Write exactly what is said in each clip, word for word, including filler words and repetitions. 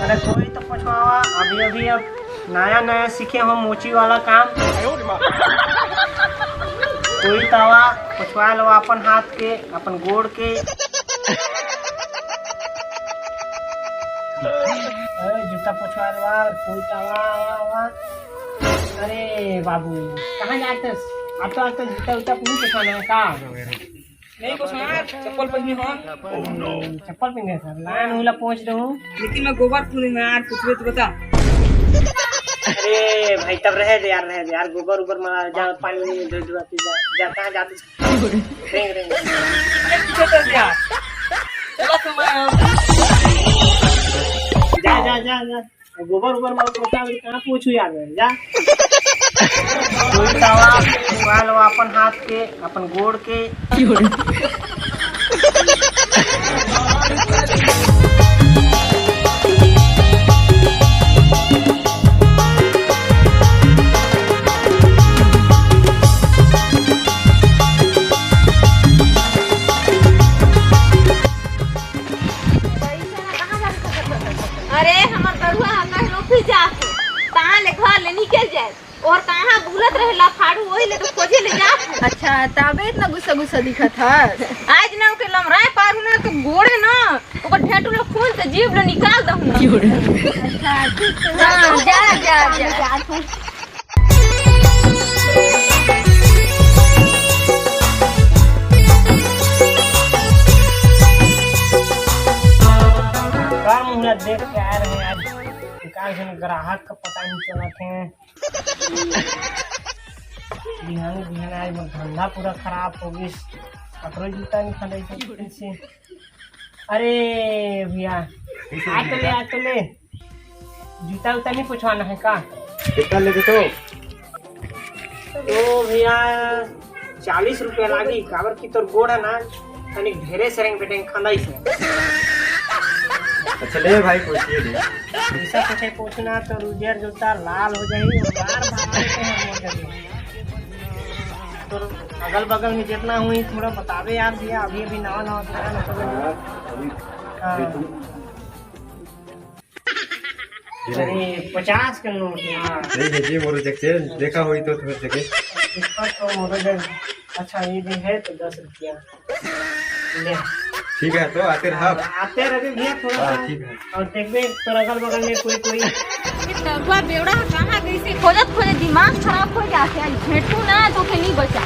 कोई तो पोछवावा, अभी अभी अब नया नया सीखे हो मोची वाला काम। कोई तो आवा, पोछवा लो अपन हाथ के, अपन गोड़ के। ए, जूता पोछवा लो, कोई तो आवा, आवा, आवा। अरे बाबू, कहाँ जाते? अब तो, अब तो जूता उता नहीं पोछवाना है का? नहीं कुछ ना, चप्पल पहनी हो। चप्पल पहने सर, लान उला पहुंच रहूं। लेकिन मैं गोबर पूरी में यार, कुछ भी तो बता। अरे भाई, तब रहे दे यार, रहे दे यार, गोबर उबर मार जा, पानी में धो धुआ के जा, जा, कहाँ जाते? रेंग, रेंग। अरे, पीछे चल यार। चला तो मैं जा, जा, जा, जा। गोबर उबर मार, पोछा भी कहाँ पोछू यार, मैं जा। कोई तावा, पोछवा लो अपन हाथ के, अपन गोड़ के। अरे, हमर गरुआ ह कहीं नौकरी जात हे, तहाँ ले घर ले निकल जाए, और कहाँ बुलत रहे लफाड़ू, वही ले तो खोजे ले जात हे। अच्छा, तबे इतना गुस्सा गुस्सा दिखत हस। आज ना ओके लमराए पारू ना तो गोड़े ना, ओकर ढेंटू लो खून से जीभ लो निकाल दहूँ। अच्छा, ठीक है। हाँ, जा, जा, जा। का मुहूर्त देख के आए रहे आज, एकाध झन ग्राहक का पता नहीं चलत हे। बिहान बिहान आज मोर धंधा पूरा खराब हो गिस। ककरो जूता नहीं खरीदे से। अरे भैया, आ तो ले, आ तो ले। जूता उता नहीं पोछवाना है का? कितना लेबे तो? तो भैया, चालीस रुपया लागी, काबर कि तोर गोड़ है ना, तनिक ढेरे सेरेंग बेटेंग खंदाई से। अच्छा ले भाई, पोछिए दे। ऐसा कुछ है, पोछना तो रुधिर जूता लाल हो जाई और बार बार आते हैं मोर जगह। तो अगल बगल में जितना हुई थोड़ा बतावे यार भैया, अभी अभी नवा नवा दुकान है, तो हाँ। अरे, पचास का नोट यार। नहीं है जी, मोरो देख से, देखा होई तो थोड़ा देखे। इसका तो मोरो देख, अच्छा, ये भी है तो दस रुपया। ले। ठीक है, तो आते रहा। आते रहे भैया थोड़ा हाँ, सा। ठीक है। और देखबे, तोर अगल बगल में कोई, कोई। ये तरुआ बेवड़ा कहाँ कैसे खोजत खोजत दिमाग खराब हो जाते हैं। भेंटू ना तो के नहीं बचा।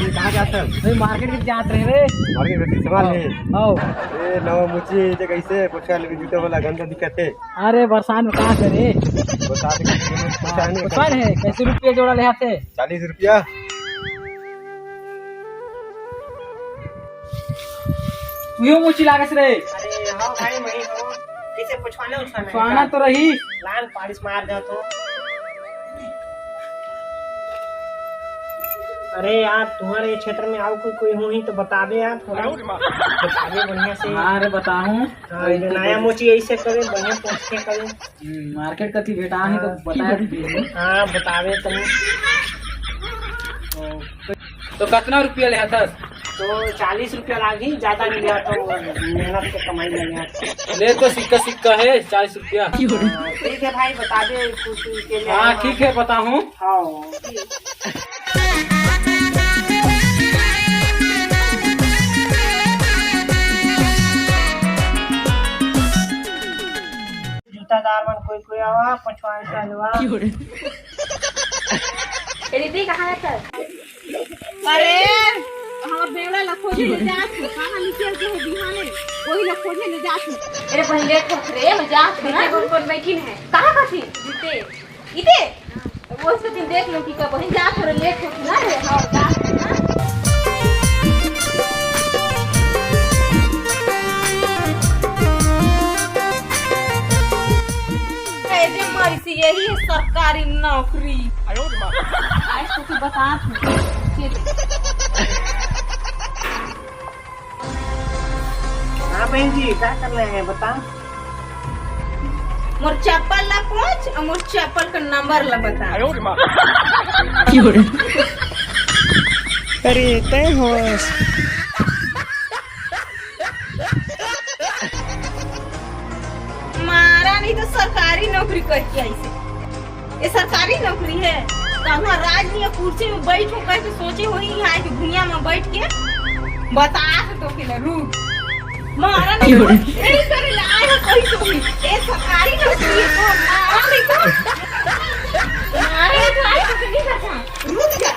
ये कहाँ जात हस? भाई, मार्केट के जात रहे रे। मार्केट में सामान ले। आओ। ए, नवा मुची, जे कैसे पोछा लेबे जूता वाला गंदा दिखत हे। अरे, बरसात में का करे? बरसात में पोछा नहीं पता करते। है, कैसे रुपया जोड़ा ले आते? चालीस रुपया। तुहियो मुची लागस रे। अरे, हाँ भाई, वही हो। कैसे पोछवाना उछवाना है पोछवाना का? तो रही। लान पालिश मार जात हो। अरे यार, तुम्हारे क्षेत्र में आओ कोई, कोई होही तो बतावे यार, थोड़ा बतावे बढ़िया से। हाँ रे, बताहूँ। हाँ, ये नया मोची ऐसे करे, बढ़िया पोछ के करे। हम्म, मार्केट कति भेटा है तो हाँ। बताए दीजिए। हाँ, बतावे तनी। तो, तो कितना रुपया ले हथस? तो चालीस रुपया लागी, ज्यादा नहीं लिया तो मेहनत के कमाई में लिया। ले तो सिक्का, सिक्का है चालीस रुपया। हाँ, ठीक है भाई, बता दे कुछ के लिए। हाँ, ठीक है, बताहूँ। हाँ। जूतादार मन कोई कोई आवा, पछवाए से आवा। ए दीदी, कहाँ है सर? अरे, हमर बेवड़ा ला खोजे ले जात हूँ। कहाँ निकल के है बिहाने? वही ला खोजे ले जात हूँ। अरे बहन, लेट होत रे, मैं जात हूँ ना। कौन कौन बैठी है? कहाँ कथी? जूते। इते? वो उसको दिन देख लो कि कब वहीं जात हो रे, लेट होत ना रे। हाँ, जात हूँ ना। ए जे मरिस, यही है सरकारी नौकरी। आज तो तू बता तू। हाँ बहन जी, क्या करना है बता। मोर चप्पल ला पूछ और मोर चप्पल का नंबर ला बता। अरे तय होस। तो सरकारी नौकरी करके आई से। ये सरकारी नौकरी है? तो हमारा राज नहीं है, कुर्सी में बैठो कह के सोचे हो ही यहाँ के भुइया में बैठ के बता तो फिर रूप मारा नहीं हो। यही करे ले आए हो कोई तो भी। ये सरकारी नौकरी है तो मारा नहीं तो। मारा नहीं तो आज तो नहीं करता। रुक जा।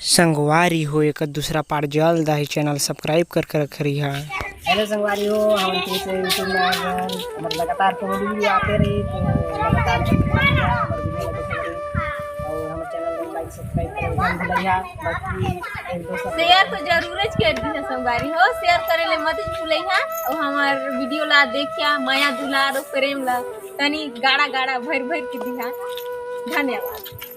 संगवारी हो, एक दूसरा पार जल्द आही, चैनल सब्सक्राइब कर कर रख रही है। हेलो संगवारी हो, हम फिर से YouTube में आ गए। हमारे लगातार कॉमेडी वीडियो आते रही, तो लगातार हमारे वीडियो को देखते रहिए। और हमारे चैनल को लाइक सब्सक्राइब करें, ध्यान भुलैया। बाकी एक दोस्त शेयर तो जरूर कर दी है संगवारी हो, शेयर करे ले मत भूलैया। और हमारे वीडियो ला देखिया, माया दुलार और प्रेम ला तनी गाड़ा गाड़ा भर भर के दिहा। धन्यवाद।